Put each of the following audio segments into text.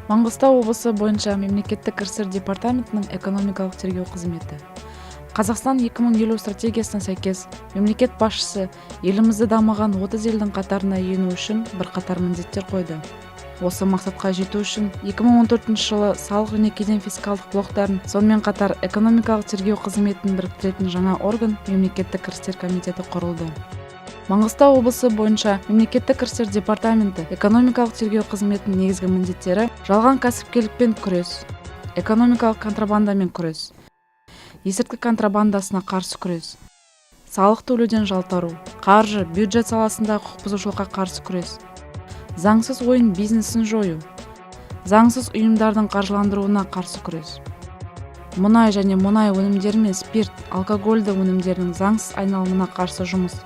Маңғыстау облысы бойынша мемлекеттік кірістер департаментінің экономикалық тергеу қызметі. Қазақстан 2050 стратегиясына сәйкес, мемлекет басшысы елімізді дамыған 30 елдің қатарына ену үшін бірқатар міндеттер қойды. Осы мақсатқа жету үшін 2014 жылы салық және кеден фискалдық блоктарын, сонымен қатар экономикалық тергеу қызметін біріктіретін жаңа орган — мемлекеттік кірістер комитеті құрылды. Маңғыстау облысы бойынша мемлекеттік кірістер департаменті экономикалық тергеу қызметінің негізгі міндеттері: жалған кәсіпкерлікпен күрес, экономикалық контрабандамен күрес, есірткі контрабандасына қарсы күрес, салық төлеуден жалтару, қаржы бюджет саласындағы құқық бұзушылыққа қарсы күрес, заңсыз ойын бизнесін жою, заңсыз ұйымдардың қаржыландыруына қарсы күрес, мұнай және мұнай өнімдері мен спирт, алкогольді өнімдерінің заңсыз айналымына қарсы жұмыс.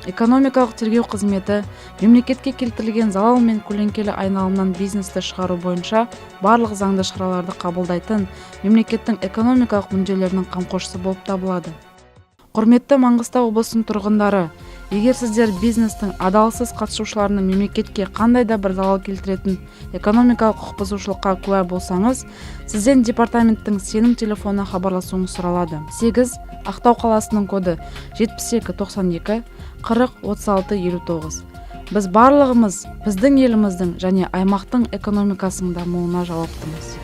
Экономикалық тергеу қызметі мемлекетке келтірілген залал мен көлеңкелі айналымнан бизнесті шығару бойынша барлық заңды шараларды қабылдайтын мемлекеттің экономикалық мүдделерінің қамқоршысы болып табылады. Құрметті Маңғыстау облысының тұрғындары, егер сіздер бизнестің адалсыз қатысушыларының мемлекетке қандай да бір залал келтіретін экономикалық құқық бұзушылыққа куә болсаңыз, сізден департаменттің сенім телефонына хабарласуыңыз сұралады: 8, Ақтау қаласының коды 72 92 40 36 59. Біз барлығымыз біздің еліміздің және аймақтың экономикасының дамуына жауаптымыз.